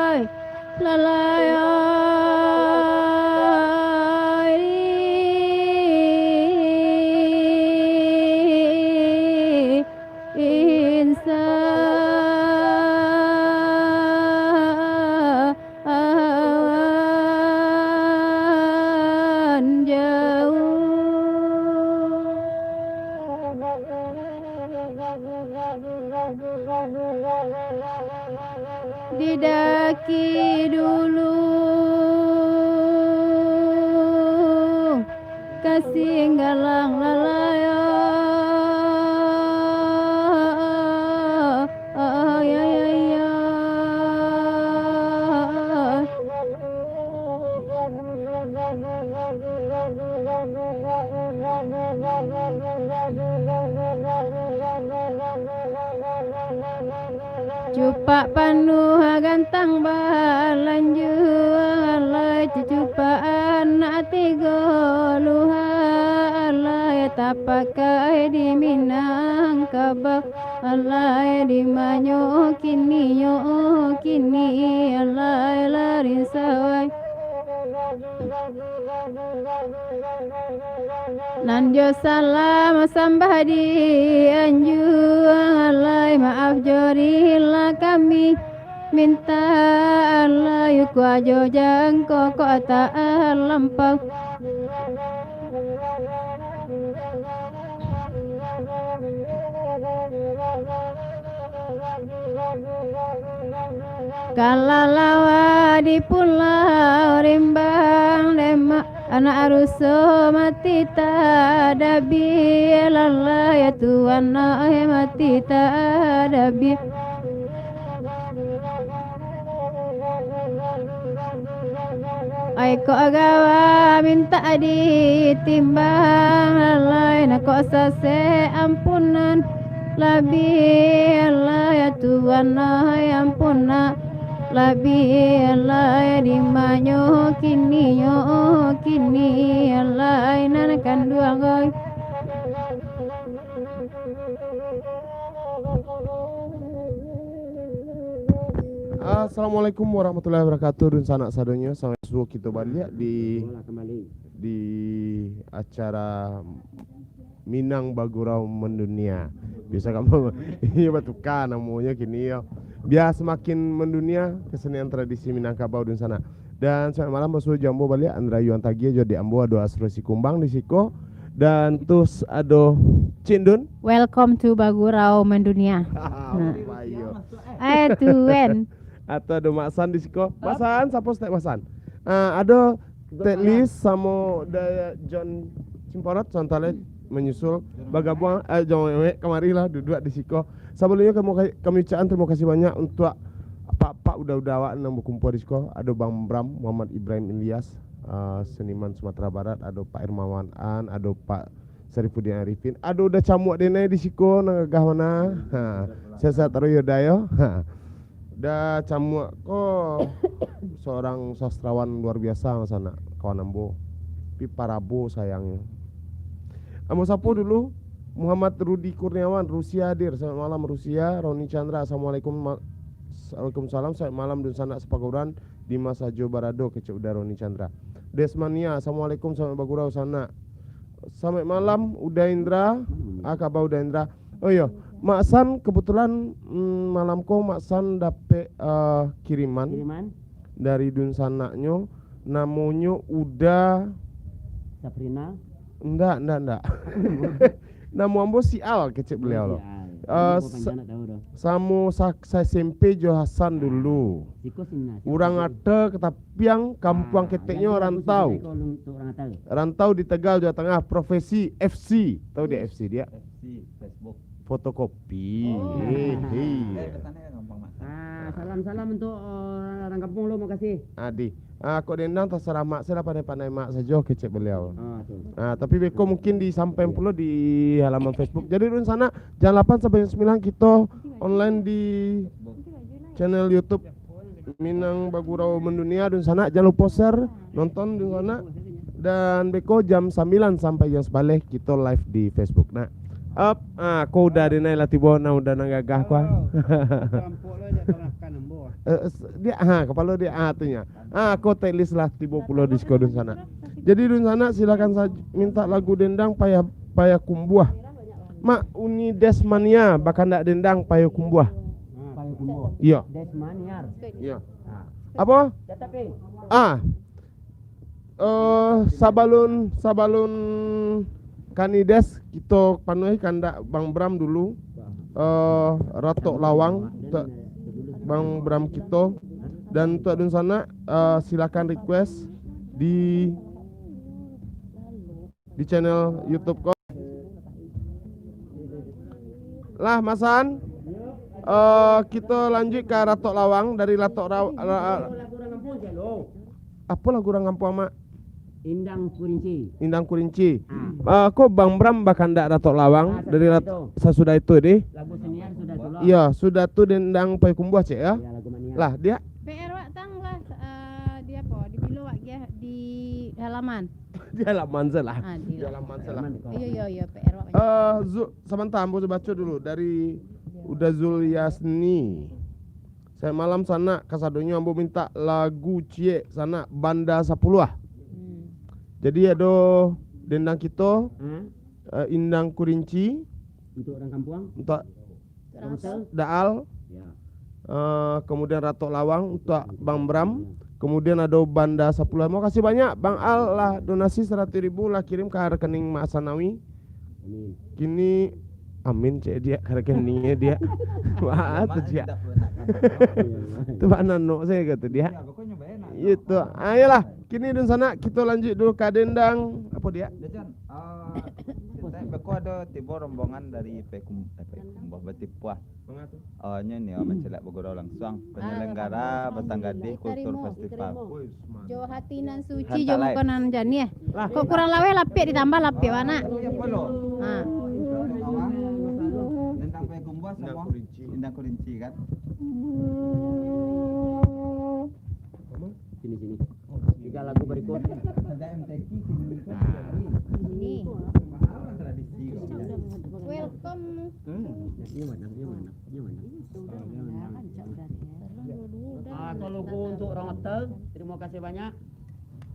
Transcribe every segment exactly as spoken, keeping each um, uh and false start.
Ai, lalai ai, insan. Awan jauah. Didaki dulu. Kasinggalang lalai, oh, oh, oh, ya, ya, ya. Cupak panuah gantang balanjuang, alai cucupak anak tigo luha, alai tapakai di Minangkabau, alai di manyo kini, nyo kini, alai larin sawai. Nan jo salam sambah di anjuang, alai maaf jo rila kami minta, alai kua jo jangko kok talampau. Kalalawa di pulau rimbang, demak anak ruso mati tadabi, lalai tuan ai mati tadabi. Ai kok gawa mintak ditimbang, alai nak kok sasek ampunan. Labiah, alai tuan ai ampunan. Labiah, alai di manyo kini, nyo kini, alai nan kanduang ai. Assalamualaikum warahmatullahi wabarakatuh. Dunsanak sadonyo, selamat subuh kito baliak di, di acara Minang Bagurau Mendunia. Biasa kamu, iyo batuka namonyo kini yo. Bia samakin mendunia kesenian tradisi Minangkabau dunsanak. Dan selamat malam, basuo jo ambo baliak, Andra Yuan Tagie, jo di ambo ado Asro Sikumbang di siko. Dan terus ado Cindun. Welcome to Bagurau Mendunia. Nah. Ayo. Eh, tuen. Atau ado Mak San di siko. Mak San, siapa stek Mak San? Ah, ado Tek Lis samo da John Cimporot, santale menyusul, bagabuang, eh, jangan mewek, kamari lah, duduak di siko. Sabalumnyo kami, kami ucapkan tarimo kasih banyak untuak apak-apak uda-uda awak nan bakumpua di siko. Ado Bang Bram, Muhammad Ibrahim Ilyas, ah, seniman Sumatera Barat, ado Pak Hermawan An, ado Pak Sarifuddin Arifin, ado Uda Camuak denai di siko, nan gagah bana. Ha, sehat-sehat taruih yo, Da, yo. Ha. Da Camuak ko seorang sastrawan luar biasa, Mak San, kawan ambo. Tapi parabo sayangnyo. Ambo sapo dulu, Muhammad Rudi Kurniawan, Rusia hadir. Selamat malam, Rusia. Roni Chandra, assalamualaikum. Ma-, waalaikumsalam. Selamat malam, dunsanak sapaguran. di ma sajo barado, kecek Uda Roni Chandra. Desmania, assalamualaikum, selamat bagurau sanak. Selamat malam, Uda Indra. Ah, kaba Uda Indra. Oh iyo, Mak San, kebetulan, mm, malam ko Mak San dapek, eh, kiriman Kiriman? dari dunsanaknyo, namonyo Uda Saprina? Ndak, ndak, ndak. Namo ambo si Al, kecek beliau lo. Si Al. Eh, Ini bukan sa-, anak tahu doh. samo sa-, sa-S M P jo Hasan dulu. Siko sini, siko Urang sini. Ata Ketapiang, kampuang Ah, keteknyo jadi aku rantau. sudah iko untuk urang Ata. Rantau di Tegal, Jawa Tengah. Profesi F C. Tahu dia F C dia? F C, Facebook. Fotokopi. Oh. Hehe. Eh, pesannya gampang, Mak. Ah, salam-salam untuk, eh, orang kampung lo, makasih. Adi. Ah, kok dendang tasarah mak, salah pandai-pandai mak sajo, kecek beliau. Ah, tu. Ah, tapi beko mungkin disampaikan Iya. pulo di halaman Facebook. Jadi, dunsanak, jam lapan sampai jam sembilan kito online di channel YouTube Minang Bagurau Mendunia, dunsanak. Jangan lupo share, nonton, dunsanak. Dan beko jam sambilan sampai jam sabaleh kito live di Facebook. Nah, up, ah, ko Uda Denai lah tibo, nah, Uda nan gagah ko, ah. Halo. Tampok lo, jak salahkan ambo, ah. Eh, s-, dia, ha, kapalo dia, ah, tu nya. Ah, ko Telis lah tibo pulo di siko, dunsanak. Jadi, dunsanak, silakan saj-, minta lagu dendang Paya-, Payakumbuah. Mak Uni Desmania bakandak dendang Payakumbuah. Payakumbuah. Iyo. Desmaniar. Iyo. Ah. Apo? Catat, Pi. Ah. Eh, sabalun, sabalun Kanides, kito panuahi kandak Bang Bram dulu. Eh, Ratok Lawang, untuak Bang Bram kito. Dan untuak dunsanak, eh, silakan request di, di channel YouTube ko. Lah, Masan, eh, kito lanjuik ka Ratok Lawang dari Latok Ra-, Ra-, Apo lagu urang kampuang, Mak? Indang Kurinci. Indang Kurinci. Ah. Ah, ko Bang Bram bakandak Ratok Lawang Ah, dari sasudah Rat-, itu. sasudah itu, deh. Lagu Senian sudah tu lah. Iyo, sudah tu dendang Payakumbuah, cek, ya? Iya, lagu Manian. Lah, dia? P R wak tang lah, eh, di apo? Di bilo wak giah di halaman. Di halaman salah. Ah, di Di halaman salah. Halaman di Iyo, iyo, iyo, P R wak. Eh, Zu-, sabanta, ambo baco dulu dari Uda Zuliasni. Selamat malam, sanak. Kasadonyo ambo mintak lagu ciek, sanak, Banda Sapuluah. Hmm. Jadi, ado dendang kito, Hmm. eh, Indang Kurinci. Untuk urang kampuang? Untuk Daal. Ya. Eh, kemudian Ratok Lawang untuk Bang Bram. Kemudian ado Banda Sapuluah. Makasih banyak, Bang Al, lah donasi saratus ribu, lah kirim ka rekening Mak Sanawi. Amin. Kini, amin, cek dia, ka rekeningnyo dia. Wah, tu dia. Tu bak nanok sajo kata dia. Iyo tu. Ayolah, kini dunsanak, kito lanjuik dulu ka dendang. Apo dia? Jajan, ah, beko ado tibo rombongan dari Payakum-, eh, Payakumbuah, Batipuah. Oh, nyo ni, oh, mancaliak bagurau langsuang. Penyelenggara Batang Gadih Kultur Festival. Jo hati nan suci, jo muko nan janiah. Kok kurang laweh lapiak ditambah lapiak, Wanak. Ha. Tentang Payakumbuah samo Indang Kurinci kan? Sini, sini. Tiga lagu berikut. Nah. Ini. Welcome. Hmm. Ini mana? Ini mana? Ini mana? Ah, atau lagu untuk orang hotel. Terima kasih banyak.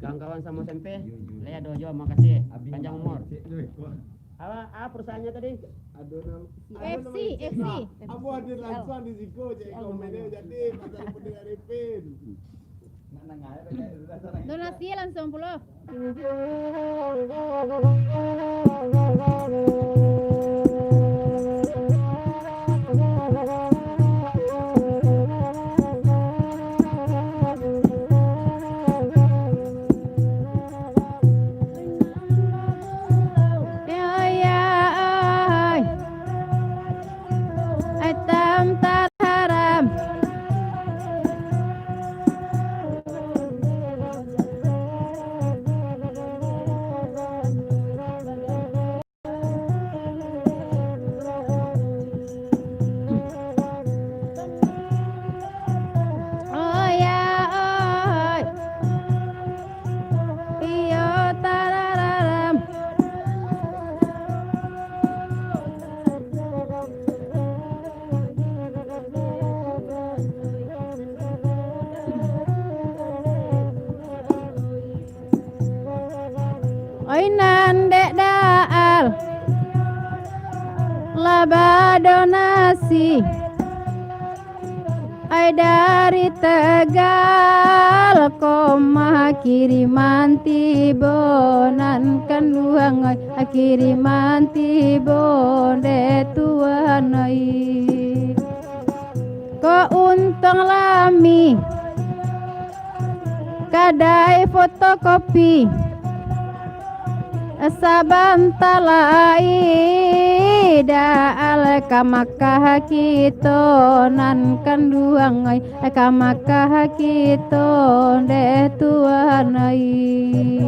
Kawan-kawan samo S M P. Lea dojo, makasih. Panjang umur. Apa, ah, perusahaannya tadi? F C, F C. Ambo hadir langsuang di siko, cek komennya jadi pasal pendengar Ipin. Donasi langsuang pulo. Oi nan dek Daal lah badonasi, ai dari Tegal ko mah kiriman tibo nan kanduang, ai kiriman tibo dek tuan ai. Ko untuang lami kadai fotokopi, sabanta lai Daal ka Makkah kito nan kanduang ai, ka Makkah kito dek tuan ai.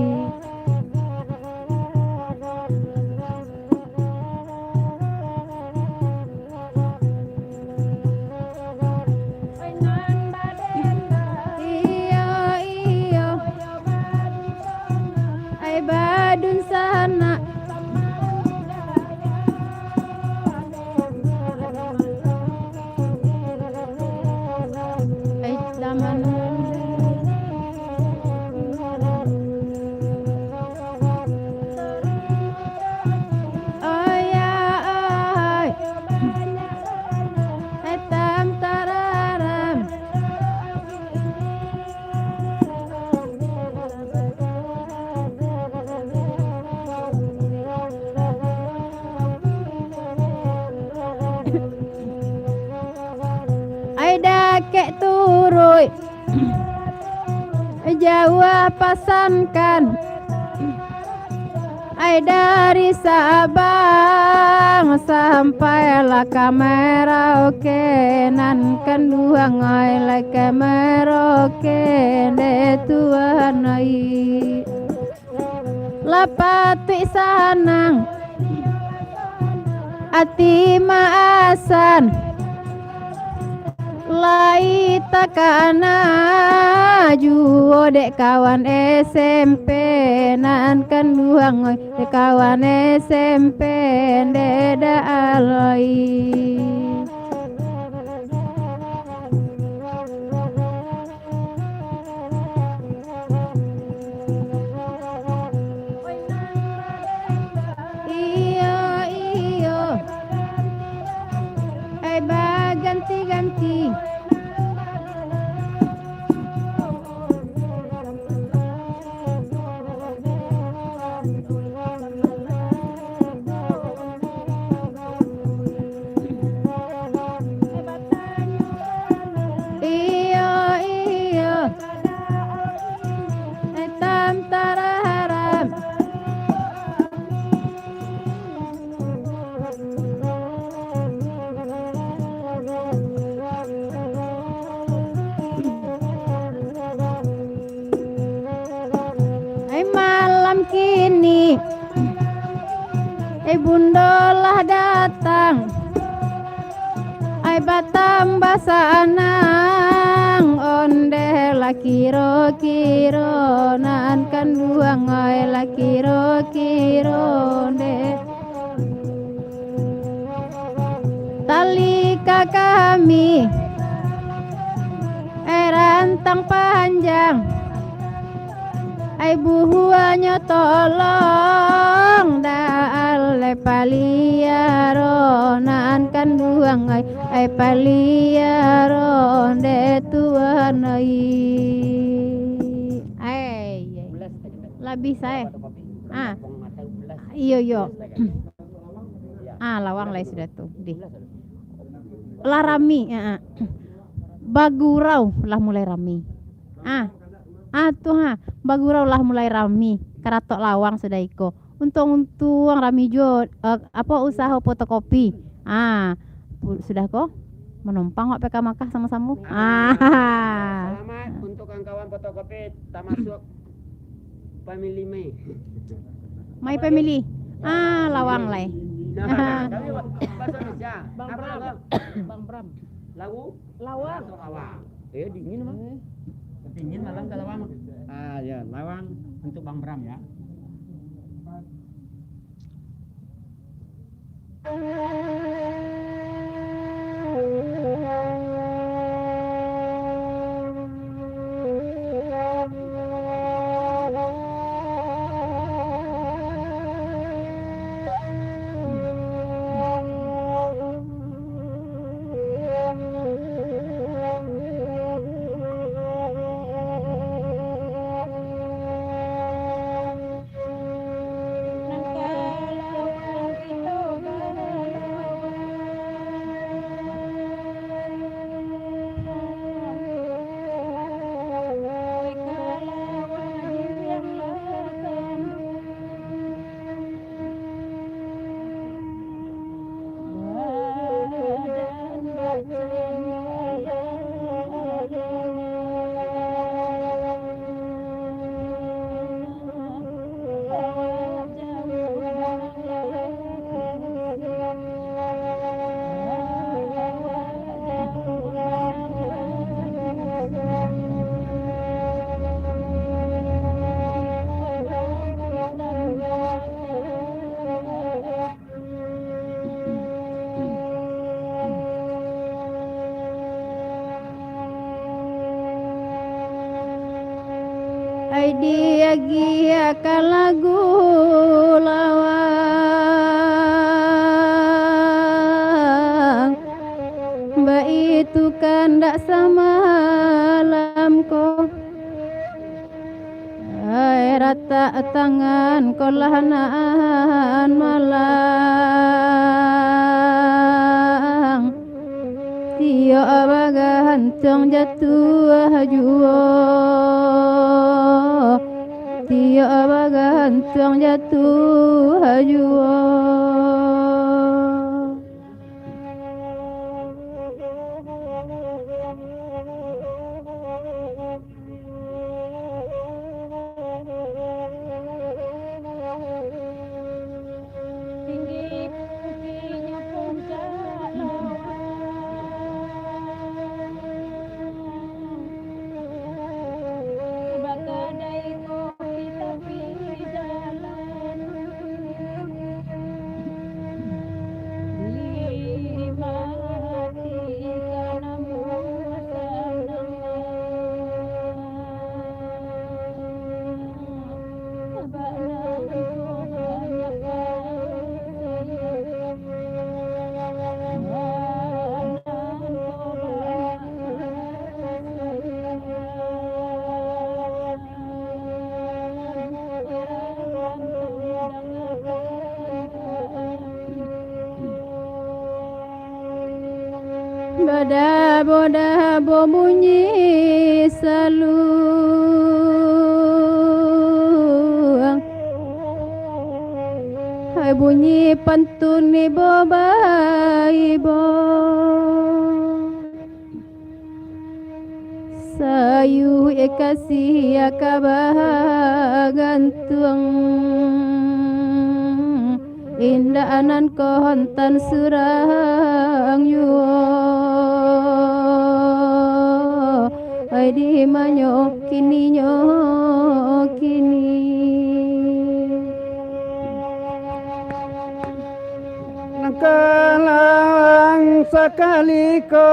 Iyo, iyo. Ai badun sanak. Ai taman. Oi, oi. Ai tam tararam. Ai dakek turuik. Jauah pasankan. Ai dari Sabang sampai lah ka Merauke, nan kanduang ai lah ka Merauke, dek tuan ai. Lah patuik sanang ati maasan, lai takana juo dek kawan S M P nan kanduang, oi, dek kawan S M P dek Daal, oi. Iyo, iyo. Ai baganti-ganti. Iyo, iyo. Ai tam tararam. Ai malam kini, ai bundo lah datang. Ai batambah sanang, ondeh lah kiro-kiro, nan kanduang ai lah kiro-kiro, ondeh. Tali ka kami, eh, rantang panjang. Ai buhuanyo tolong, Daal lai paliaro, nan kanduang ai, ai paliaro, dek tuan ai. Ai, ai. Labiah sae. Ah. Iyo, iyo. Ah, lawang lai sudah tu. Dih. Lah rami, ah, ah. Bagurau lah mulai rami. Ah. Ah, tu ha, bagurau lah mulai rami. Karatok lawang sudah iko. Untuang-untuang rami juo, eh, apo, usaho fotokopi. Ah, pu-, sudah ko? Manumpang wak P K Makkah samo-samo. Ah. Selamat untuk kawan-kawan fotokopi, tamasuak family Mai. Mai family. Ah, lawang lai. Nah, kami bahasa Indonesia. Bang Apa Bram. Lagu? Bang Bram. Lagu? Lawang. Lawang. Eh, dingin, Bang. Eh. Dingin malam ke lawang. Ah, ya, lawang untuk Bang Bram, ya. Ai diagiah ka lagu lawang, baitu kandak samalam ko. Ai ratak tangan ko lah nan malang. Tiok bagantuang jatuah juo, tiok bagantuang jatuah juo. Tinggi putingnya puncak lawang, bakadai kopi tapi jalan. Lima hati ka namuah sanang. Badabo-dabo bunyi saluang, hai bunyi pantun ibo baibo. Sayuik kasiah ka bagantuang, indak nan kontan surang juo. Ai di manyo kini nyo kini. Nan ka lawang sakali ko,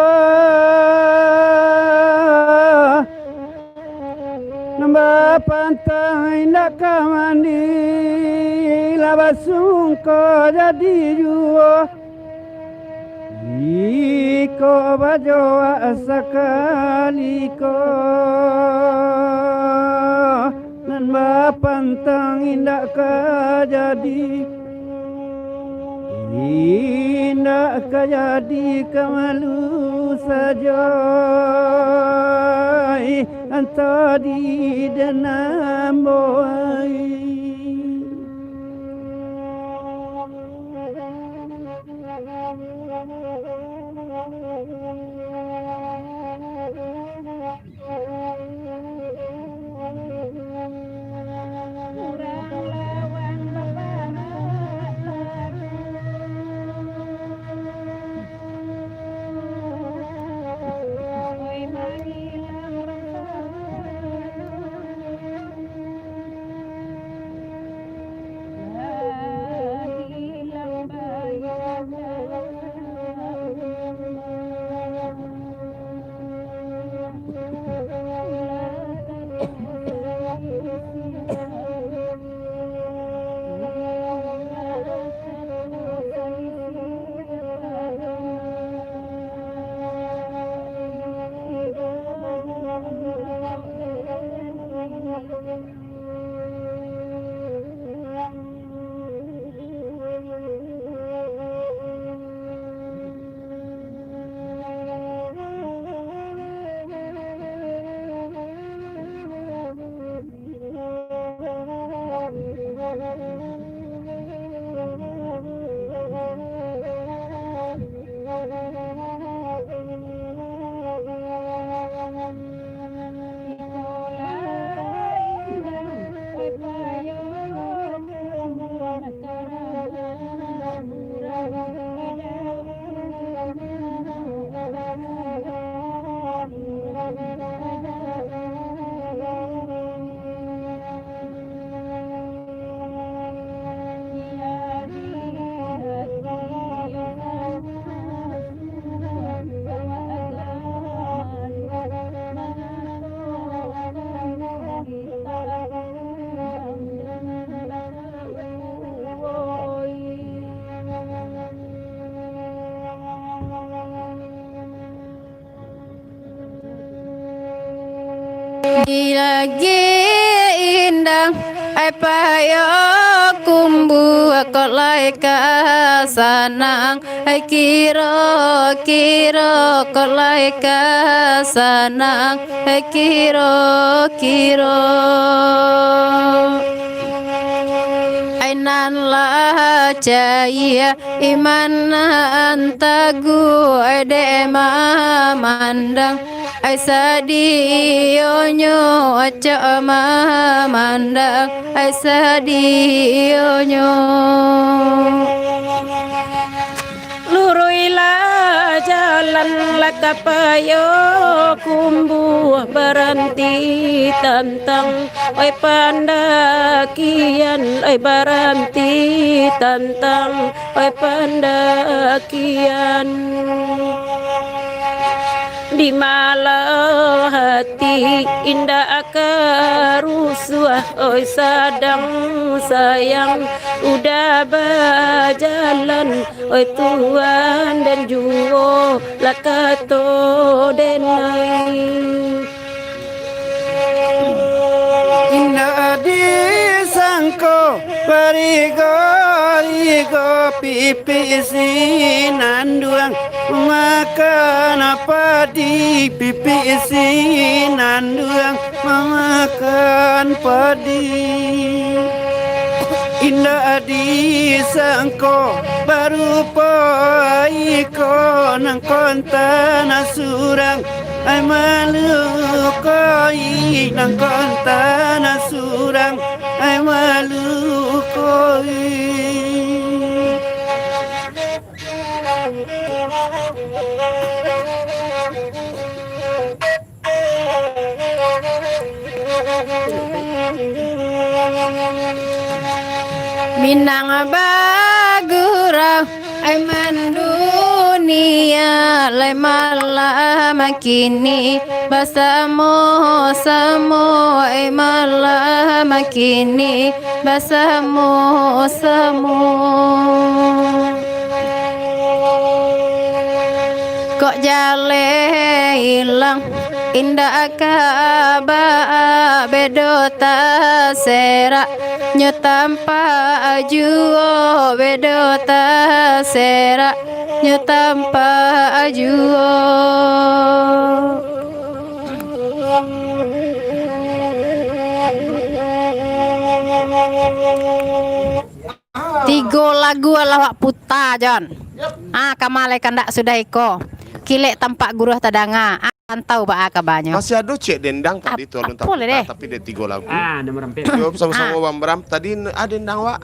nan bapantang indak ka mandi, lah basungko jadi juo. Iko bajoak sakali ko, nan bapantang indak ka jadi, indak ka jadi, ka malu sajo, antah di denam boai. Lagi indah, ai Payokumbuah kok lai ka sanang, ai kiro-kiro kok lai ka sanang, ai kiro-kiro. Ai nan lah cayia, iman nan taguah, ai dek mamandang, ai sadionyo, acok mamandang, ai sadionyo. Luruihlah jalan, lah ka Payokumbuah, baranti tantang, oi, pandakian, oi, baranti tantang, oi, pandakian. Di malah hati indak ka rusuah, oi, sadang sayang udah bajalan, oi, tuan, dan juo lah kato denai. Indak disangko, barigo-rigo pipik sinanduang, makan padi, pipik sinanduang, mamakan padi. Indak disangko, barupo iko nangko antah nan surang, ai malukoi, nangko antah nan surang, ai malukoi. Minang bagurau, ai mandunia, lai malam kini, basamo-samo, ai malam kini, basamo-samo. Kok jaleh ilang, indak ka baa, bedo taserak, nyo tampak juo, bedo taserak, nyo tampak juo. Tigo lagu alah awak puta, Jon. Ah, kama lai kandak sudah iko. Kilek tampak guruah tadanga. Ah, rantau baa kabanyo. Masih ado cek dendang tadi tu, alun taputa, tapi dek tigo lagu. Ah, nomor ampek. Yo, samo-samo Bang Bram. Tadi ada dendang, Wak.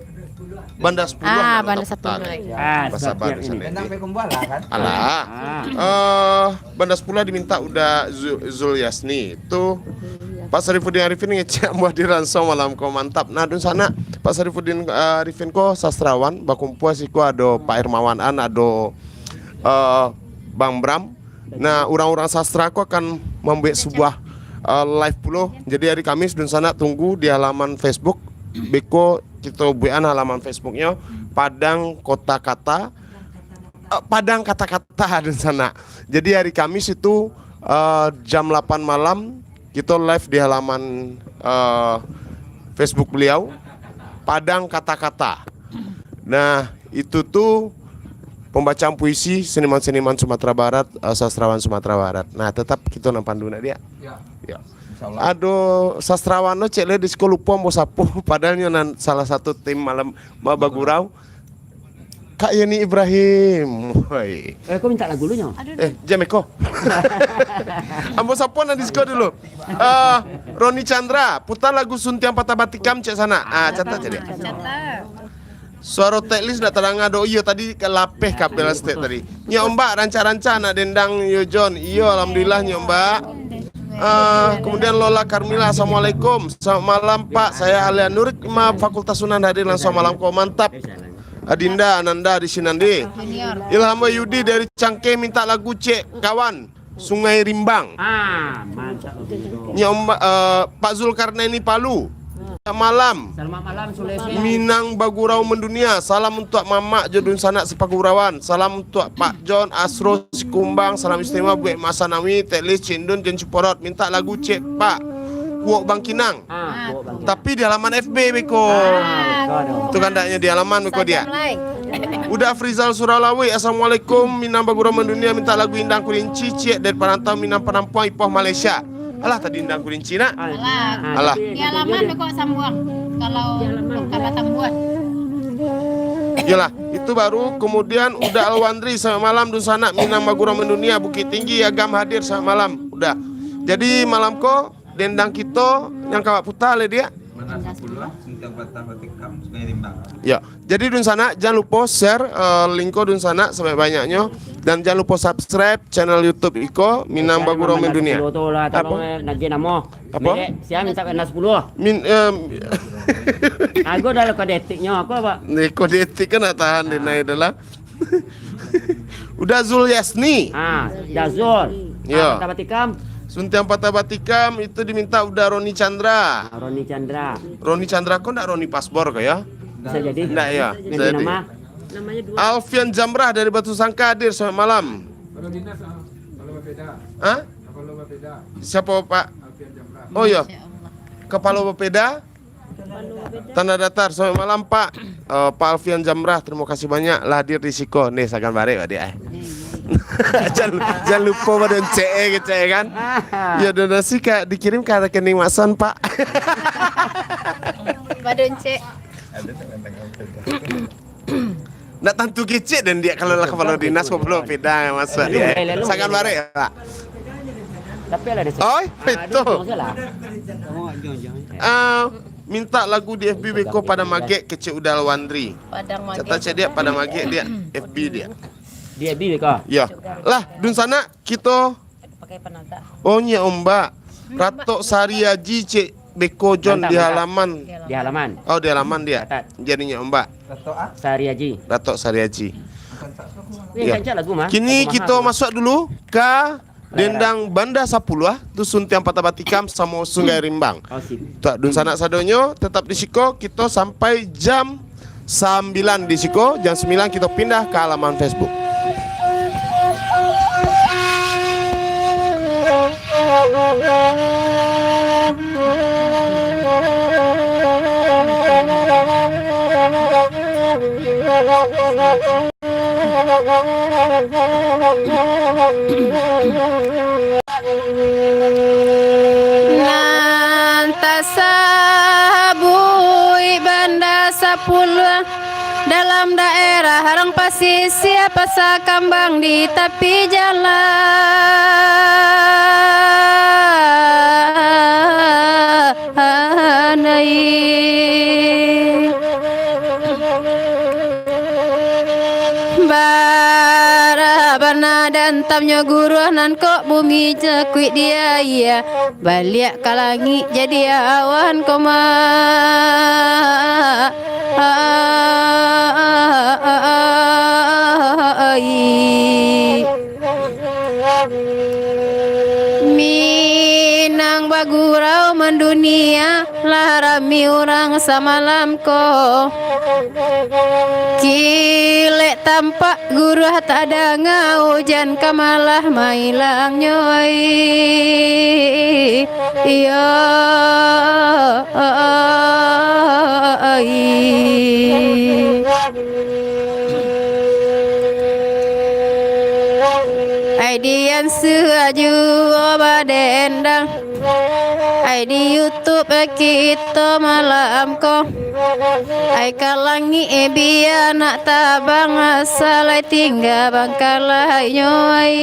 Banda sapuluah. Ah, Banda sapuluah. Ah, basabar di sana. Dendang Pekumbuah lah, kan? Alah. Ah. Eh, Banda sapuluah diminta udah Zu-, Zul Yasni. Tu Pak Sarifuddin Arifin ngecek ambo hadir langsung malam ko, mantap. Nah, dunsanak, Pak Sarifuddin, eh, Arifin ko sastrawan, bakumpua siko ado Pak Hermawan An, ado, eh, Bang Bram. Nah, urang-urang sastra ko akan mambuek sabuah, eh, live pulo. Jadi hari Kamis, dunsanak tunggu di halaman Facebook. Beko kito buekan halaman Facebooknyo, Padang Kota Kata, eh, Padang Kata-Kata, dunsanak. Jadi hari Kamis itu, eh, jam lapan malam, kito live di halaman, eh, Facebook beliau, Padang Kata-Kata. Nah, itu tu pembacaan puisi seniman-seniman Sumatera Barat, eh, sastrawan Sumatera Barat. Nah, tetap kito nan pandu, nak, Diak? Ya. Ya. Insyaallah. Ado sastrawan lo, cek le di siko lupo ambo sapo, padahal nyo nan salah satu tim malam ma-, bagurau. Kak Yeni Ibrahim. Woi. Eh, kau minta lagu lu nyo? Eh, jam eko. Ambo sapo nan di siko dulu. Eh, Roni Chandra, putar lagu Suntiang Patah Batikam, cek sanak. Ah, catat cek dek. Suaro teklis ndak tadanga do. Iyo, tadi ka lapeh kabel stek tadi. Nyo Mbak, rancak-rancak nak dendang yo, Jon. Iyo, alhamdulillah, nyo Mbak. Ah, kemudian Lola Karmila, assalamualaikum. Selamat malam, Pak. Saya Alia Nur, ma Fakultas Unan, hadir langsung malam ko. Mantap. Adinda Ananda di Sinandi. Ilham Yudi dari Cangkeh minta lagu Cek Kawan, Sungai Rimbang. Ah, mantap. Nyo Mbak, eh, Pak Zulkarnaini Palu. Selamat malam. Selamat malam, Sulaiman. Minang bagurau mendunia. Salam untuak mamak jo dunsanak sapagurauan. Salam untuak Pak Jon, Asro, Sikumbang. Salam istimewa buek Mas Sanawi, Teklis, Cindun, Jen Cuporot. Minta lagu Cek Pak. Buwok Bangkinang. Ah, Buwok Bangkinang. Tapi di halaman F B beko. Ah, beko tu. Tu kandaknyo di halaman beko dia. Uda Afrizal Suralawi, "Assalamualaikum, Minang Bagurau Mandunia, minta lagu Indang Kurinci, ciek dari Parantau Minang Panampuang Ipoh Malaysia." Alah, tadi Indang Kurinci nak. Ah, Alah. ah, Alah. tapi Di halaman beko sambuang. Kalau bukan batang buah. Iyolah, itu baru. Kemudian Uda Alwandri, "Selamat malam, Dunsanak Minang Bagurau Mandunia, Bukittinggi, Agam hadir, selamat malam." Uda. Jadi malam ko, dendang kito nan ka puta lai, Diak. Banda Sapuluah, Suntiang Patah Batikam, Sungai Rimbang. Ya, jadi Dunsanak, jan lupo share, eh, link ko Dunsanak sabanyak-banyaknyo. Dan jan lupo subscribe channel YouTube iko, Minang Bagurau Mandunia. Banda Sapuluah tu lah, tolong, Apa? eh, nagih namo. Apa? Merek, sia minta banda sapuluah. Min, em, Ago dah kode etiknyo, aku apa? Ni kode etik kan nak tahan di Ah. naik dah lah. Uda Zul Yasni. Ah, Jazul. Ya. Ah, Patah Batikam. Suntiang Patah Batikam itu diminta Uda Roni Chandra. Ah, Roni Chandra. Roni Chandra ko ndak Roni Pasbor ko ya? Bisa jadi. Ndak ya? Ganti Bisa jadi. nama. Alfian Jamrah dari Batu Sangka hadir, selamat malam. Hah? Siapa, Pak? Oh ya. Kepala Bapeda? Tanah Datar, selamat malam, Pak. Eh, Pak Alfian Jamrah, terima kasih banyak lah hadir di siko. Nih, sagan barek, Pak, dia, eh. Jan, jan lupo badoncek, eh, kecek, eh, kan? Ya, donasi ka dikirim ka rekening Mak Son, Pak. Badoncek. Nak tantu kecek dan dia kalau lah kepala dinas, kepala bapeda masuk dia. Sagan barek, Pak. Tapi lah dia. Oi, Ah, itu. aduh, masalah. Ah, minta lagu di F B beko Padang Magek kecek Uda Alwandri. Padang Magek. Catat cek dia Padang Magek dia F B dia. Di F B beko. Ya. Lah, Dunsanak kito Pakai panata. Oh, Nyiak Ombak. Ratok Sari Aji cek beko Jon Mantap, di mantap. halaman. Di halaman. Oh, di halaman dia. Catat. Jadi Nyiak Ombak. Sari Aji. Ratok Sari Aji. Weh, Ya. kancak lagu mah. Kini Lagu mahal kito tu. masuak dulu ka Daerah. dendang Banda Sapuluah, tu Suntiang Patah Batikam samo Sungai Rimbang. Oh, sip. Tuak Dunsanak sadonyo, tetap di siko, kito sampai jam sambilan di siko, jam sambilan kito pindah ka halaman Facebook. Nan tasabuik Banda Sapuluah, dalam daerah Rang Pasisia, Pasa Kambang di tapi jalan. Anai. Bara bana dantamnyo guruah nan kok bumi jakuik dia, iya baliak ka langik jadi awan koma. Ai. Minang bagurau mandunia, lah rami urang samalam ko. Kilek tampak guruah tadanga, ujan ka malah mailangnyo ai. Iyo, ai. Ai dian suaju badendang, ai di YouTube kito malam ko. Ai ka langik bia nak tabang, asa lai tingga bangkalainyo ai.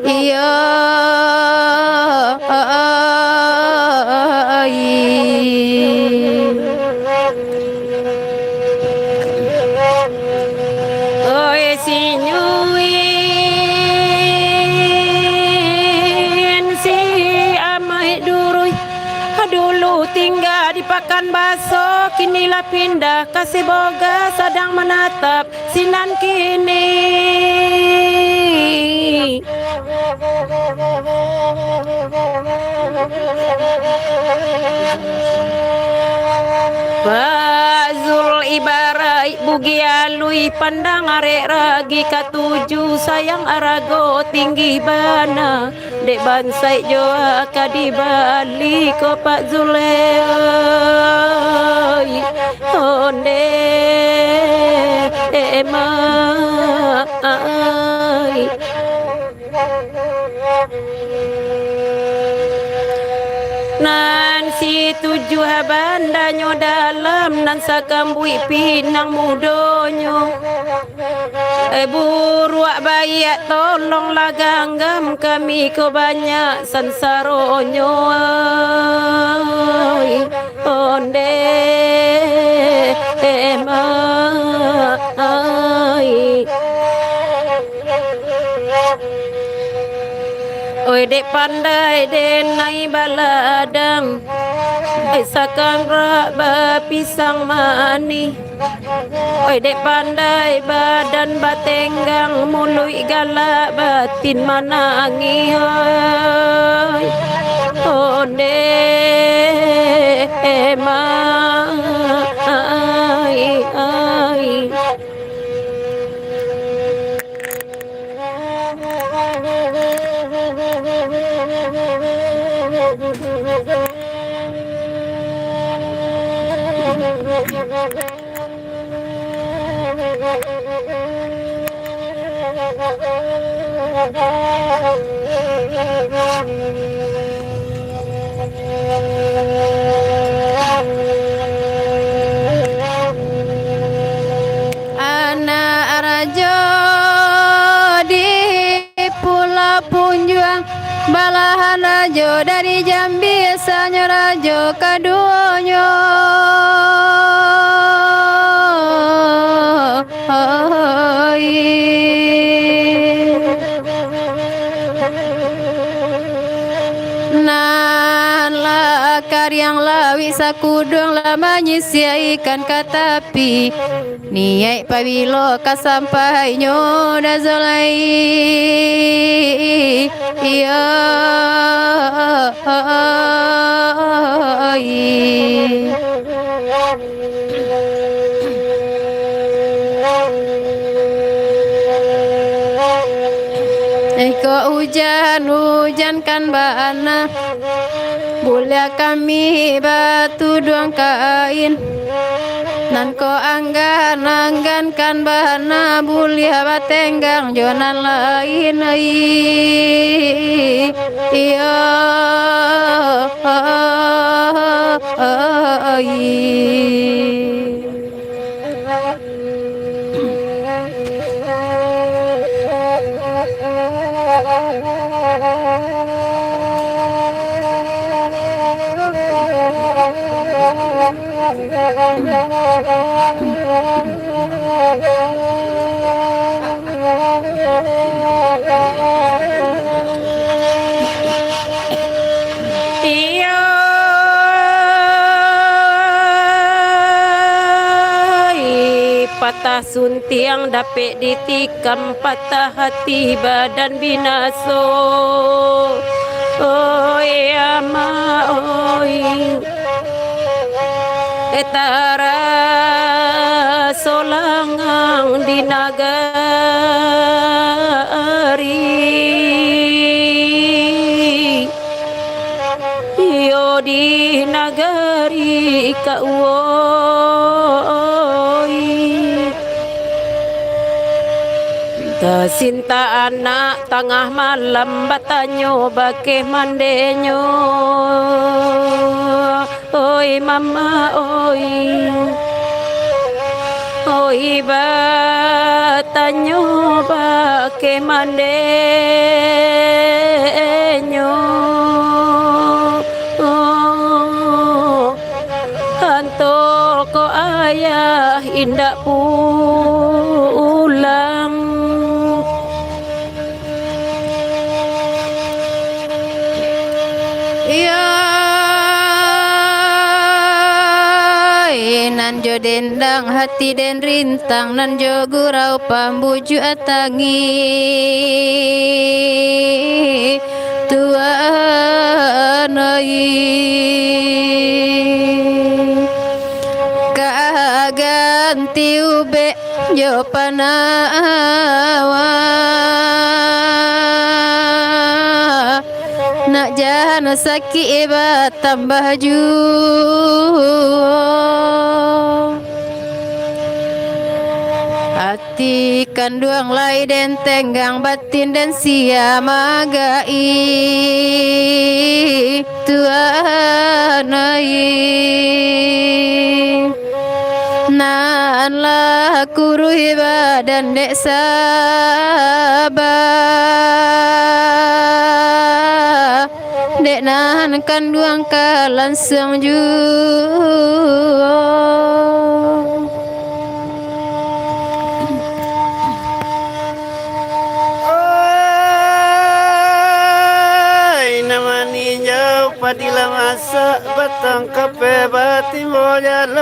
Iyo, ai. Oi, si Nyuin, si Amaik Duruih, dulu tingga di Pakan Baso, kini lah pindah ka Siboga, sadang manatap sinan kini. Fazul ibaraik bugi alui, pandang arek ragi katuju, sayang arago tinggi bana. Dek bansaik jo ka dibali ko Pak Zule, oi. Onde, eh, mak, ai. Nan si tujuah bandanyo dalam, nan sakambuik pinang mudonyo. Eh, buruak baiak, tolonglah ganggam kami ko banyak sansaronyo, ai. Onde, eh, mak, ai. Oi, dek pandai denai baladang, ai, sakangrak bapisang manih. Oi, dek pandai badan batenggang, muluik galak, batin manangih, oi. Onde, mak, ai, ai. Anak rajo di Pulau Punjuang, balahan rajo dari Jambi, esanyo rajo kaduonyo. Oi. Nan lah kariang lawik sakuduang, lah manyisia ikan ka tapi. Niaik pabilo ka sampainyo dazolai. Iyo. Iko ujan, ujan kan bana, buliah kami batuduang kain. Nan ko anggan, anggan kan bana, buliah batenggang jo nan lain, ai. Iyo. Iyo, patah suntiang dapek ditikam, patah hati badan binaso. Oi, ama, oi. Eh, taraso langang di nagari, iyo, di nagari ka uwoi. Tasinta anak tangah malam batanyo bakeh mandenyo. Oi mama, oi. Oi batanyo bakeh mandenyo. Antoko ayah indak pulang. Iyo, nan jo dendang hati den rintang, nan jo gurau pambujuak tangih. Tuan ai, ka ganti ubek jo panawa. sakik batambah juo. Ati kanduang lai den tenggang, batin den sia magai, Tuan ai. Nan lah kuruih badan dek saba, dek nan kanduang ka lansuang juo. Oi, nan maninjau padi lah masak, batang kape batimbo jalan,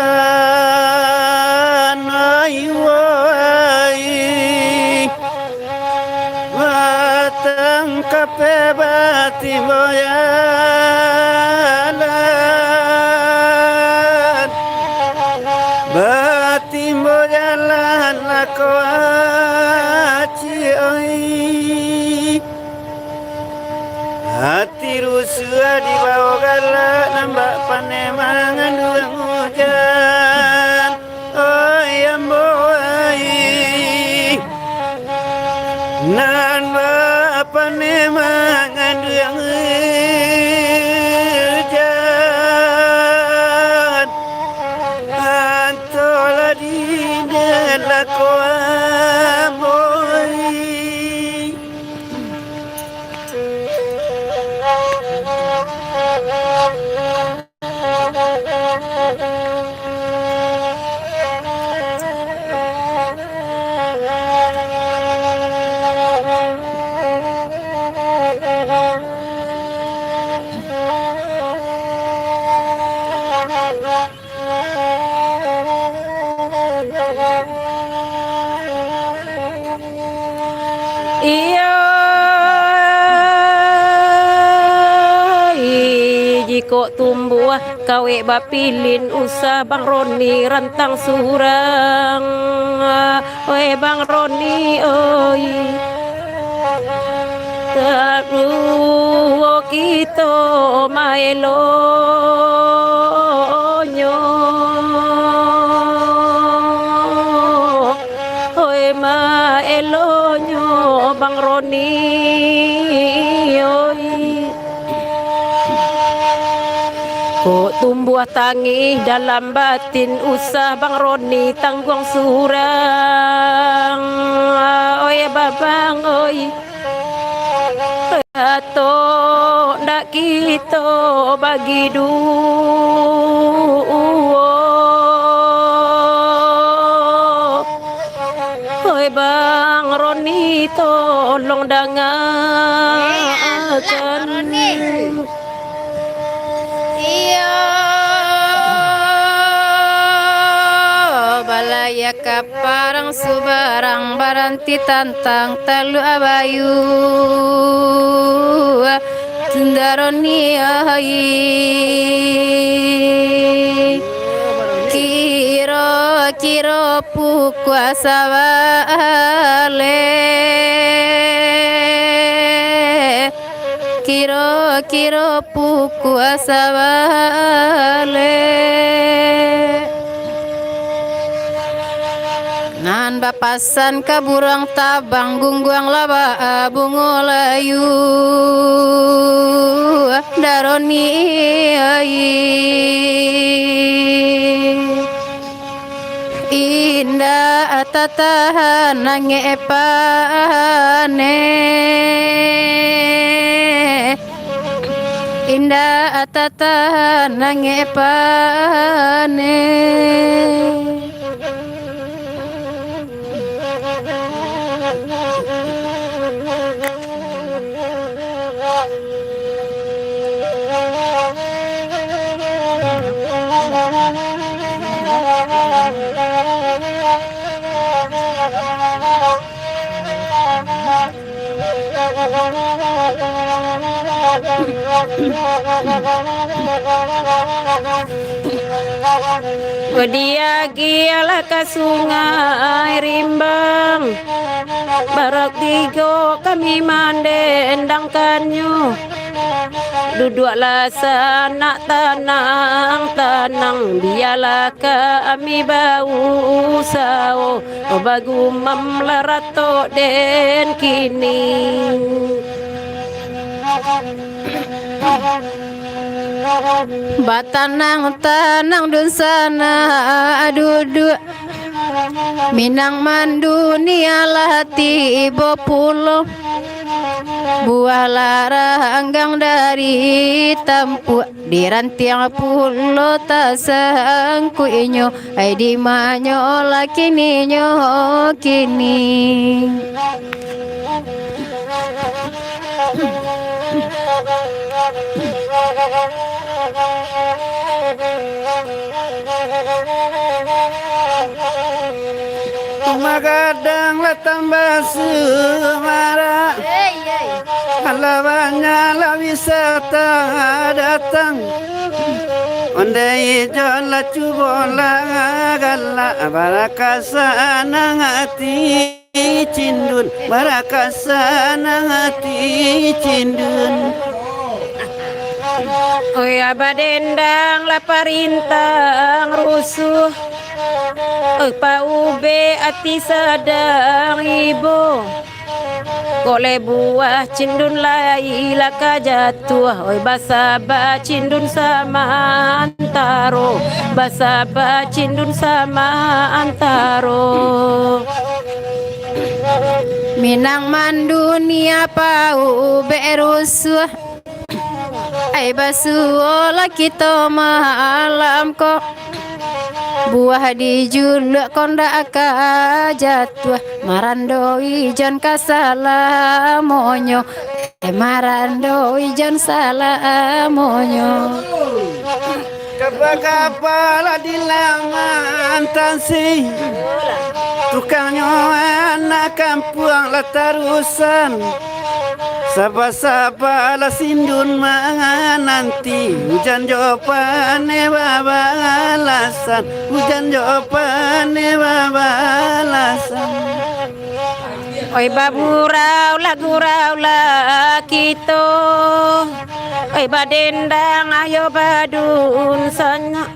oi, woi. Batang kape batimbo jalan, batimbo jalan lako aci oi. Ati rusuah dibao galak, nan bak paneh manganduang ujan. Oi ambo ai, nan bak paneh manganduang ujan, antolah dina lako ambo ai. Iyo, ih, jikok tumbuah kawek bapilin, usah Bang Roni rantang surang. Oi Bang Roni, oi. Taruo kito maelonyo, oi maelonyo Bang Roni, oi. Kok tumbuah tangih dalam batin, usah Bang Roni tangguang surang. Oi Babang oi, atok ndak kito bagi duo. Oi Bang Roni, tolong dangakan. Iyo, balaya ka parang subarang, baranti tantang Taluak Bayu. Tunda Roni ai, kiro-kiro pukua sabaleh, kiro-kiro pukua sabaleh. Nan bapasan ka buruang tabang, gungguang lah baa bungo layu, Daroni ai. Indak tatahan nangek paneh, indak tatahan nangek paneh. Badiagiahlah ka Sungai Rimbang, barok tigo kami mandendangkannyo. Duduaklah sanak tanang-tanang, bialah kami bausaho, bagumamlah ratok den kini. Batanang-tanang dunsanak duduak, Minang Mandunia lah tibo pulo. Buah laranggang dari tampuak, di rantiang pulo tasangkuiknyo. Ai, di manyo lah kininyo kini? Magadang lah tambah sumarak, alah banyak lah wisata datang. Ondeh Ijon lah cubo lah galak, barakasan ati Cindun, barakasan ati Cindun. Oi, abah dendang lah parintang rusuh, oi, paubek ati sadang ibo. Kok lai buah Cindun lai lah ka jatuah, oi, basaba Cindun samantaro, basaba Cindun samantaro. Minang Mandunia paubek rusuah, ai, basuolah kito malam ko. Buah di juluak ko ndak ka jatuah, marando Ijon ka salamonyo, eh, marando Ijon salamonyo. Kapa-kapa lah di laman tasi, tukangnyo anak kampuang lah tarusan. Saba-sabalah Cindun mananti, ujan jo paneh babalasan, ujan jo paneh babalasan. Oi, baguraulah, guraulah kito, oi, badendang ayo badunsanak.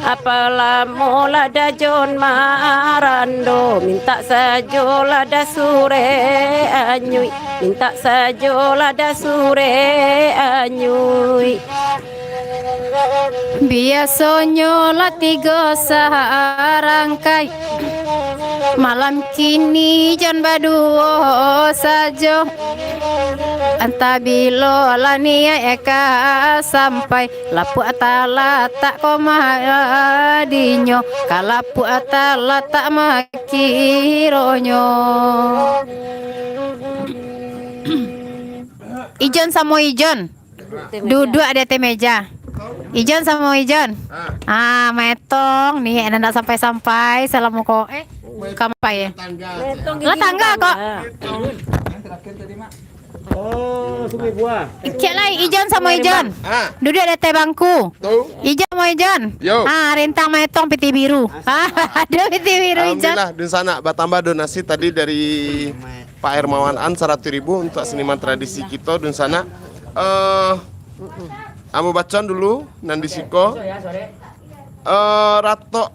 Apa lamo lah dah Jon marando, mintak sajo lah dah surek anyuik, mintak sajo lah dah surek anyuik. Biasonyo lah tigo sarangkai, malam kini Jon baduo sajo. Antah bilo lah niaik ka sampai, lapuak talatak ko madinyo, ka lapuak talatak makironyo. Ijon samo Ijon. Duduak di ateh meja. Ijon samo Ijon. Ah, maetong ni, nan ndak sampai-sampai, salam ko, eh, kampai, eh. Lah tangga kok. Oh, Sungai Buah. Cek lai, Ijon samo Ijon. Ah. Duduak di ateh bangku. Tu. Ijon samo Ijon. Yo. Ah, rintang maetong pitih biru. Ah, ado pitih biru, Ijon. Alhamdulillah, dunsanak batambah donasi tadi dari Pak Hermawan An, saratus ribu untuk seniman tradisi kito, dunsanak. Eh, ambo bacoan dulu, nan di siko. Eh, Ratok,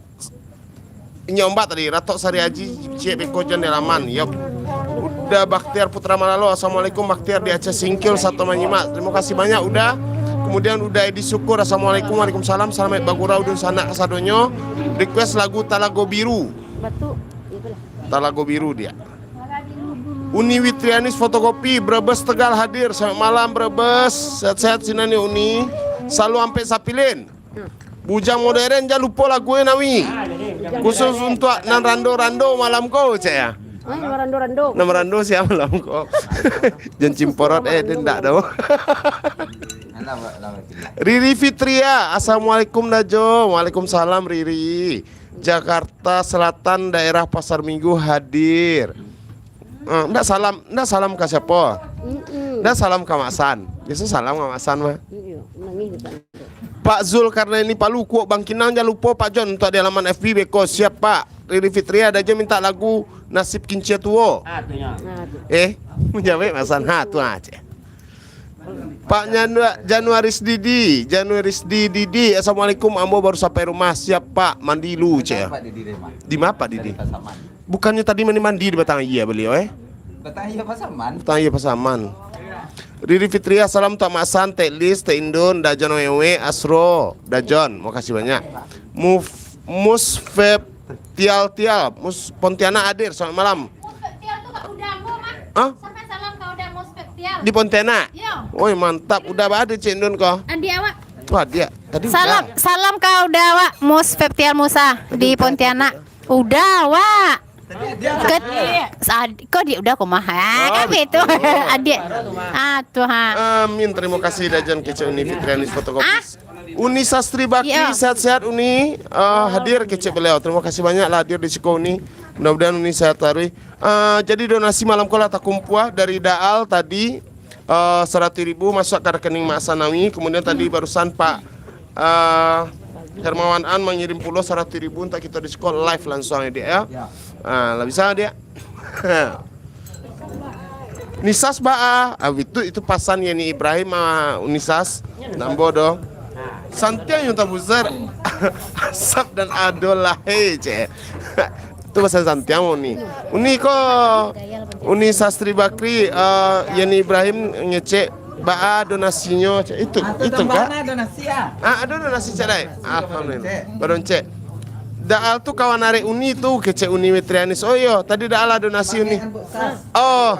inyo mbak tadi, Ratok Sari Aji, ciek beko jan di alaman. Yop. Uda Baktiar Putra Malalo, "Assalamualaikum Baktiar di Aceh Singkil, sato manyimak." Terima kasih banyak, Uda. Kemudian Uda Edi Syukur, "Assalamualaikum." "Waalaikumsalam, salamaik bagurau dunsanak kasadonyo. Request lagu Talago Biru." Batuk. Talago Biru dia. Uni Witrianis Fotokopi, Brebes Tegal hadir. Selamat malam, Brebes. Sehat-sehat sinan yo, Uni. Salu Ampek Sapilin. Bujang Modern, jan lupo lagu e, Nawi. Khusus untuak nan rando-rando malam ko, cek ya. Eh, nan rando-rando. Nan rando sia malam ko. Jan cimporot, eh, den ndak doh. Riri Fitria, "Assalamualaikum, Dajo." "Waalaikumsalam, Riri." Jakarta Selatan, daerah Pasar Minggu hadir. Eh, ndak salam, ndak salam ka siapo? Mm-mm. Ndak salam ka Mak San. Biaso salam ka Mak San mah. Iyo, nangih di sana. Pak Zulkarnaini Palu, "Kuok Bangkinang, jan lupo Pak Jon, untuak di alaman F B beko." "Siap, Pak." Riri Fitria, "Dajo mintak lagu Nasib Kincia Tuo." Ah, tu nyo. Nah, tu. Eh, manjawab Mak San. Ha, tu aja. Pak Janua-, Januaris Didi, Januaris Didi, "Assalamualaikum, ambo baru sampai rumah." "Siap, Pak, mandi lu," cek. Di ma, Pak Didi? Bukannyo tadi mandi-mandi di batang aia baliau, eh? Batang aia Pasaman. Batang aia Pasaman. Riri Fitria, "Salam untuak Mak San, Tek Lis, Tek Indun, Dajon Wewe, Asro, Dajon." Makasih banyak. Muf-, Musfeb Tial Tial, Mus-, Pontianak hadir, selamat malam. Musfeb Tial tu kat Udang tu, Mak. Hah? Sampai salam kat Udang Musfeb Tial. Di Pontianak? Yo. Oi, mantap. Udah ba ado Cik Indun ko? Adiak awak. Wah, dia. Tadi Salam, udah. Salam ka udah awak, Musfeb Tial Musa di Pontianak. Udah, wak. Ket-, sad-, kok dia udah kok mah? Ah, Oh, kan betul. Adiak. Ah, tu ha. Amin. Terima kasih, Dajon, kecek Uni Fitrianis Fotokopis. Ah? Uni Sastri Bakri, Iya. Sehat-sehat, Uni. Ah, hadir kecek beliau. Terima kasih banyak lah hadir di siko, Uni. Mudah-mudahan Uni sehat taruih. Ah, jadi donasi malam ko lah takumpua dari Daal tadi, eh, saratus ribu masuk ka rekening Mak Sanawi, kemudian tadi barusan Pak, eh, Hermawan An mangirim pulo saratus ribu untuak kito di siko live langsung, Diak, ya. Ya. Ah, lah bisa, Diak? Nisas baa? Ah, itu, itu pasan Yeni Ibrahim, ah, Unisas. Nambo doh. Santiang yang tabuzar. Asap dan ado lah, hei, cek. Tu pasal Santiang, Uni. Uni ko, Uni Sastri Bakri, eh, Yeni Ibrahim ngecek, "Baa donasinyo?" Cek, "Itu, Ah, tu itu tambah kah?" Nah donasi, ah. Ah, ado donasi, cek, dai? Alhamdulillah. Cek. Badoncek. "Daal tu kawan arek Uni tu," kecek Uni Fitrianis. "Oh iyo, tadi Daal ado donasi, Uni." Pakai handphone sas. Oh.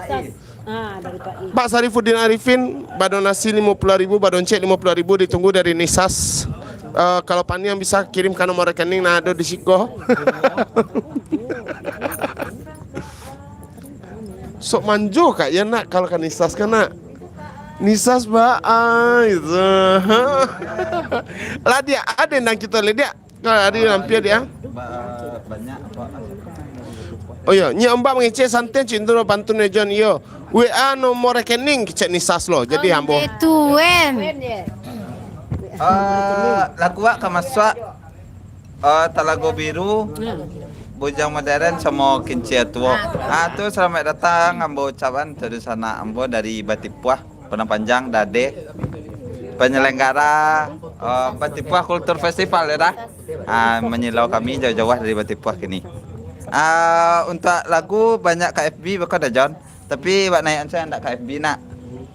Ah, dari Pak I. Pak Sarifuddin Arifin, badonasi limo puluah ribu, badoncek limo puluah ribu, ditunggu dari Nisas. Eh, kalau Pak Niang bisa kirim ka nomor rekening, nah, ado di siko. Sok manjo, Kak, ya, nak, kalau ka Nisas, kan, nak? Nisas, ba, ah, itu. Lah, Diak, ado nan kito lihat, Diak. Nah, ado nan pia, Diak, ah. Ba-, banyak apa? Oh iyo, Nyiak Ombak mangecek, "Santiang cik tu pantun yo, Jon." Iyo. W A nomor rekening kecek Nisas lo. Jadi ambo. Tuen. Eh, lagu wak ka masuak, eh, Talago Biru, Bujang Modern samo Kincia Tuo. Ah, tu selamat datang ambo ucapan tu di sanak ambo dari Batipuah. Padang Panjang, Dade, penyelenggara, eh, Batipuah Culture Festival, yo dah. Ah, manyilau kami jauah-jauah dari Batipuah kini. Ah, untuak lagu banyak ka F B beko dah, Jon. Tapi wak naik ansai ndak ka F B nak.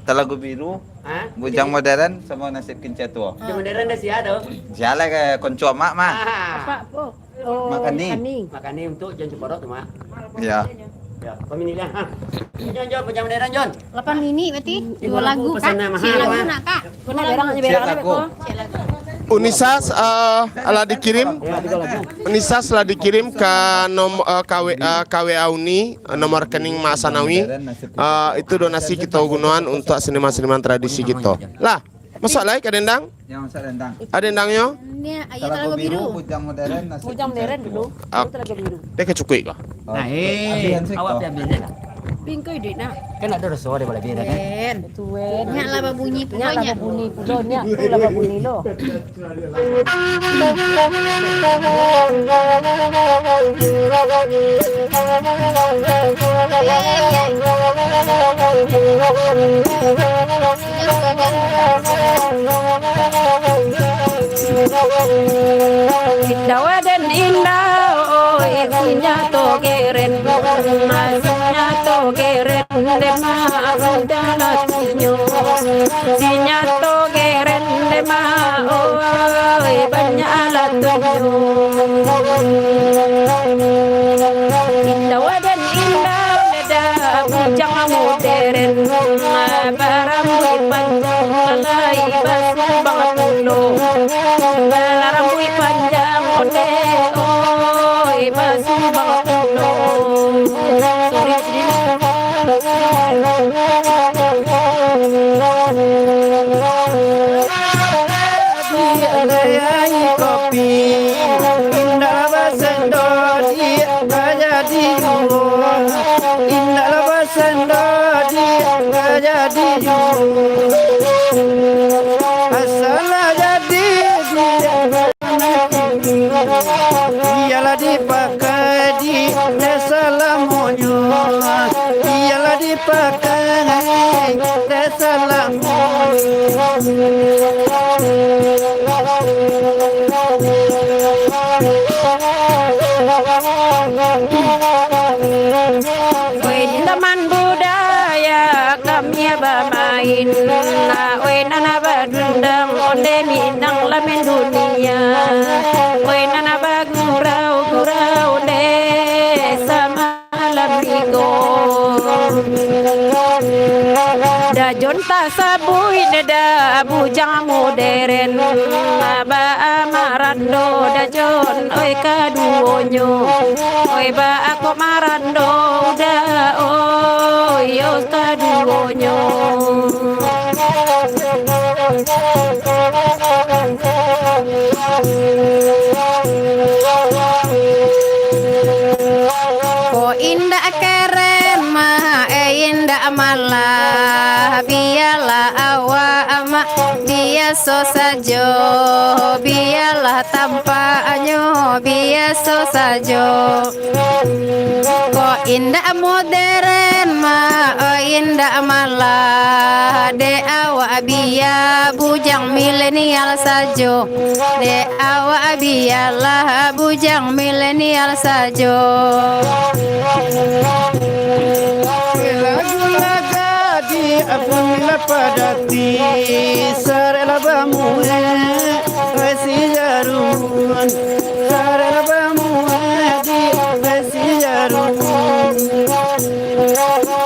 Talago Biru, Ha? Bujang Modern, samo Nasib Kincia Tuo. Bujang Modern dah sia tu. Sia lah ka konco mak mah. Ah. Apa, apa? Oh, Makani. Makani. Makani untuk Jon Cuporok tu, Mak. Iya. Ya, paminihan. Ha. Jon, Jon, Bujang Modern, Jon. Lapan mini berarti? Dua lagu, Kak. Cik lagu nak, Kak. Dua lagu. Cik lagu. Unisas, eh, lah dikirim. Unisas lah dikirim ka nom-, eh, K W, eh, K W A Uni, eh, nomor rekening Mak Sanawi. Eh, itu donasi kito gunoan untuak seniman-seniman tradisi kito. Lah, Masak lai ka dendang? Yang masak dendang. Ada dendangnyo? Ni, ayo Talago Biru. Bujang Modern, Nasib Kincia Tuo. Bujang Modern dulu. Ah. Baru Talago Biru. Dia ka cukuik kah? Oh, nah, eh, awak pi ambil je lah. Bingkai duit nak. Kan ada rasa dia boleh beda kan? Wen. Tuan. Nyak lah babunyi pulo, nyak. Nyak lah babunyi pulo, nyak. Tu lah babunyi lo. Indah waden indah, oi, sinyato geren, sinyato geren, dema udah lakinyo, sinyato geren, dema, oi, banyak lakinyo. Indah waden indah, Bujang modern, barambuik panjang, lai basumbang pulo. Barambuik panjang, oi, basumbang pulo. Diak gayai kopi, indak basendok, diak gaya di luar. Indaklah basendok, diak gaya di luar. Asal lah jadi, diak biarlah dipakai di desa lamonyo. Biarlah dipakai desa lamo. Jon tasabuik neda bujang moderen, baa marando da Jon, oi kaduonyo, oi baa kok marando uda, oi yo kaduonyo. Ko indak keren mah, eh, indak malah, bialah awak mak biaso sajo, bialah tampaknyo biaso sajo. Ko indak moderen mah, eh, indak malah, dek awak bia bujang milenial sajo, dek awak bialah bujang milenial sajo. Lagu laga di apabila padati, sarela bamuek, resi jarumun, sarela bamuek di resi jarumun.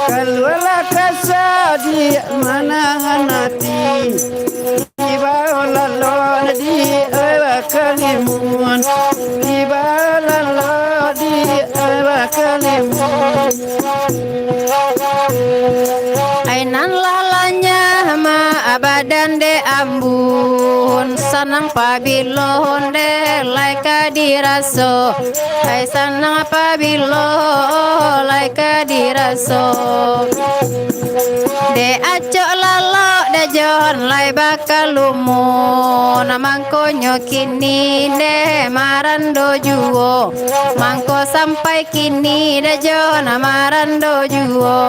Kalualah kasa di manahan ati. Tibo lalok di awa kalimun, tibo lalok di awa kalimun. Ai nan lah lanyah ma badan dek ambun, sanang pabilo onde lai ka diraso. Ai sanang pabilo lai ka diraso. Dek acok lalok da Jon lai bakalumun, mangkonyo kini nde marando juo, mangko sampai kini da Jon marando juo.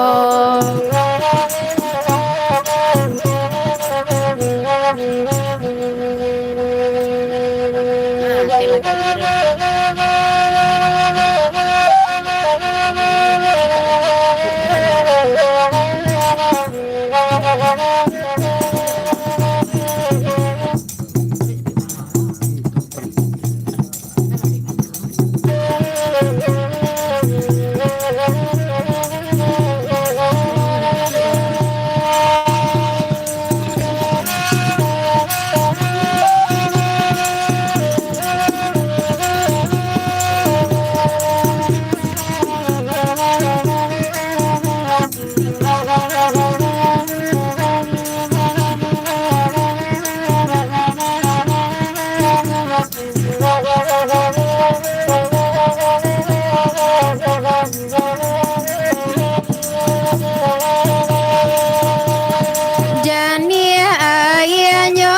Janiah aianyo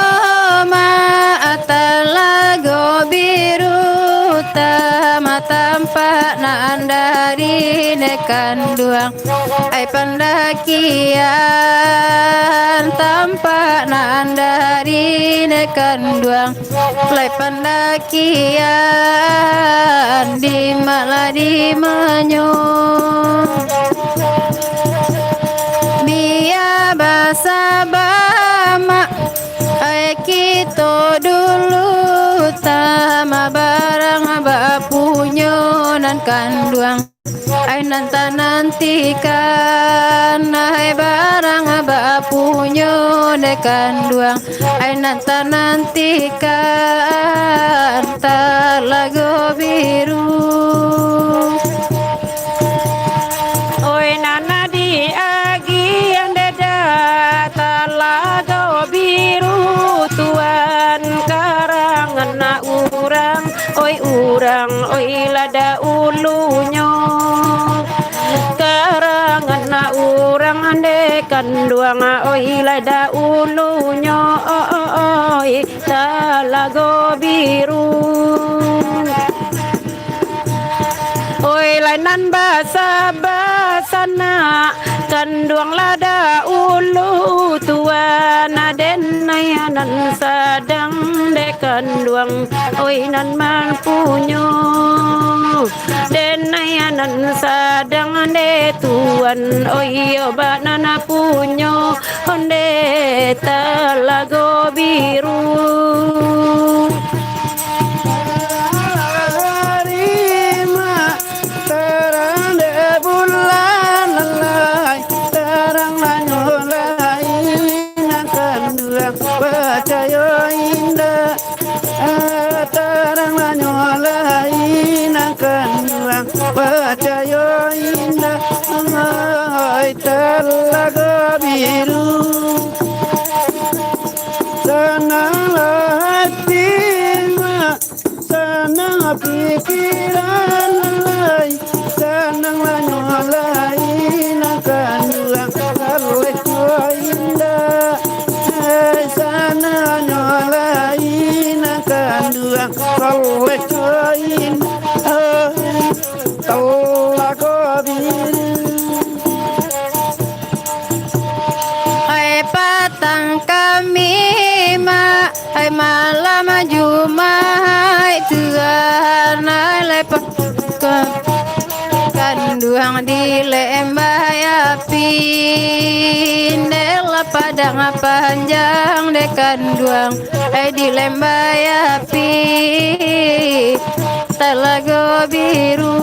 ma Talago Biru, tama tampak nan dari ne kanduang. Ai pandakian tampak nan dari ne kanduang. Lai pandakian di malah di manyo. Bia basaba mak, ai kito dulu tama barang bapunyo nan kanduang. Ai nan tanantikan, ai barang bapunyo dek kanduang. Ai nan tanantikan, Talago Biru. Oi nan diagiah dek Talago Biru, tuan karangan urang. Oi urang, oi lah dahulunyo, karangan urang dek kanduang, oi lah dahulunyo, oi Talago Biru. Oi lai nan basa-basa nak kanduang lah dahulu tuan, aden ayah nan sadang dek kanduang, oi nan mampunyo. Den ayah nan sadang dek tuan, oi obat nan punyo, onde Talago Biru. Tarima tarang dek bulan lai, tarang lanyo lai Tuhan Saleh Kain, eh, Talago Biru. Hai patang kami, mak, hai malam Jumaik, Tuhan, hai lai pa-, kanduang di lembai api, dek lah padang panjang dek kanduang. Ai di lembai api, Talago Biru.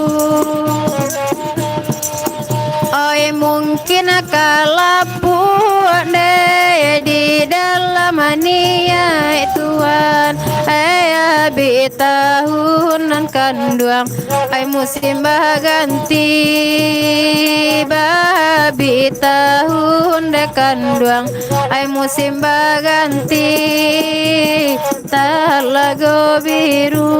Oi, mungkin kalapuak deh di dalam niaik Tuhan. Ai abih tahun nan kanduang, ai musim baganti, babih tahun deh kanduang, ai musim baganti, Talago Biru.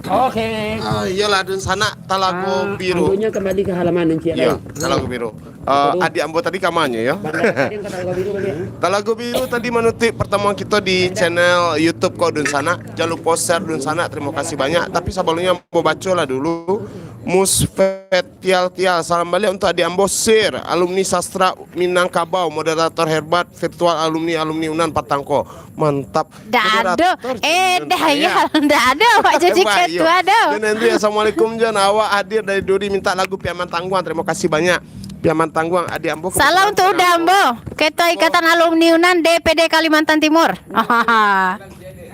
Oke. Ah, iyolah, dunsanak Talago Ah, Biru. Anggonyo kembali ke halaman, Encik Iyo, Rai. Talago Biru. Ah, Betul. Adik ambo tadi kamanyo, yo. Bang Dara, tadi yang ke Talago Biru, bang, ya? Talago Biru tadi manutup pertemuan kita di channel YouTube ko, dunsanak. Jangan lupa share, dunsanak. Terima kasih banyak. Tapi sebelumnya ambo bacolah dulu. Musfet Tial Tial, salam baliak untuk adik ambo Sir, alumni sastra Minangkabau, moderator hebat virtual alumni-alumni Unan patang ko. Mantap. Ndak ado. Moderator Eh, cuma dah, ya. Ndak ado awak jadi Hebat, iyo. Ketua dah. John Henry, assalamualaikum, John. Awak hadir dari Duri, minta lagu Piaman Tangguang. Terima kasih banyak. Piaman Tangguang, adik ambo. Salam kebetulan untuk Uda Ambo, Ketua Ikatan Alumni Unan D P D Kalimantan Timur.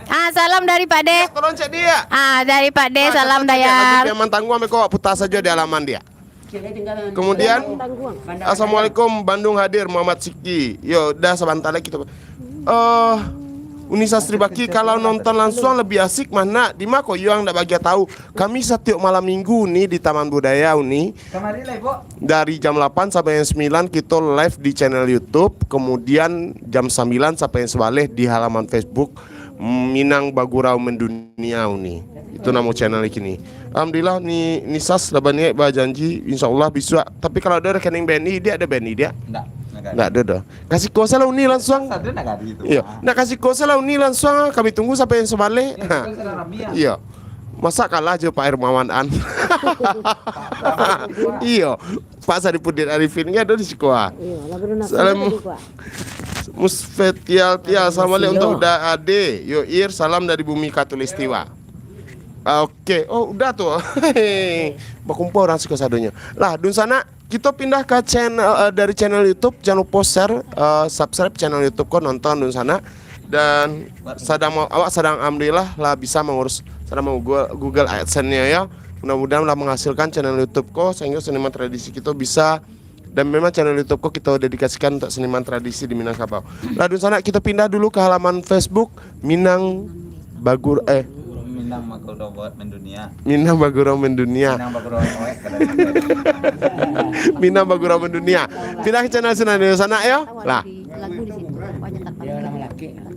Ah, salam dari Pak De. Ya, tolong cek dia. Ah, dari Pak De, salam dayar. Lagu Piaman Tangguang, beko awak putar saja di halaman dia. Kemudian, assalamualaikum, Bandung hadir, Muhammad Siki. Yo, dah sabanta lai kita. Eh, Uni Sastri Baki, kalau nonton langsung lebih asik, mah nak? Di ma ko Yuang ndak bagian tahu? Kami satiok malam minggu ni di Taman Budaya Uni, dari jam lapan sampai jam sembilan kita live di channel YouTube, kemudian jam sembilan sampai jam sebelas di halaman Facebook Minang Bagurau Mendunia Uni. Itu namo channel kini. Alhamdulillah, ni Nisas lah baniaik bajanji, insyaallah bisuak. Tapi kalau ada rekening B N I, dia ada B N I dia? Ndak, ndak ada. Ndak ada dah. Kasih kuasa lah Uni langsung. Satu nak kali itu. Iya, nak kasih kuasa lah Uni langsung, kami tunggu sampai yang sebalik. Ya, betul, salah Rami, ya. Iya. Masa kalah je Pak Hermawan An. Iya. Pak Saripudin Arifin, nggak ada di siko, ah. Iya, lah, baru nak Salam. Tadi, Pak. Musfet Tial Tial, salam balik Sio. Untuk Uda Ade. Yo, Ir, salam dari bumi Katulistiwa. Ah, oke. Oh, udah tuh. Bakumpul orang siko sadonyo. Lah, dunsanak, kita pindah ke channel, eh, dari channel YouTube. Jangan lupa share, eh, subscribe channel YouTube ko, nonton dunsanak. Dan sadang mau, awak sadang, alhamdulillah lah bisa mengurus, sadang mau Google, Google AdSense-nya ya. Mudah-mudahan lah menghasilkan channel YouTube ko sehingga seniman tradisi kita bisa, dan memang channel YouTube ko kita dedikasikan untuk seniman tradisi di Minangkabau. Lah dunsanak, kita pindah dulu ke halaman Facebook Minang Bagur, eh, Minang Bagurau Mendunia. Minang Bagurau Mendunia. Minang Bagurau Oek, kalau Minang Bagurau Mendunia. Pindah ke channel sinan dunsanak ya. Lah. Lagu di situ. Wah, nyetak paling.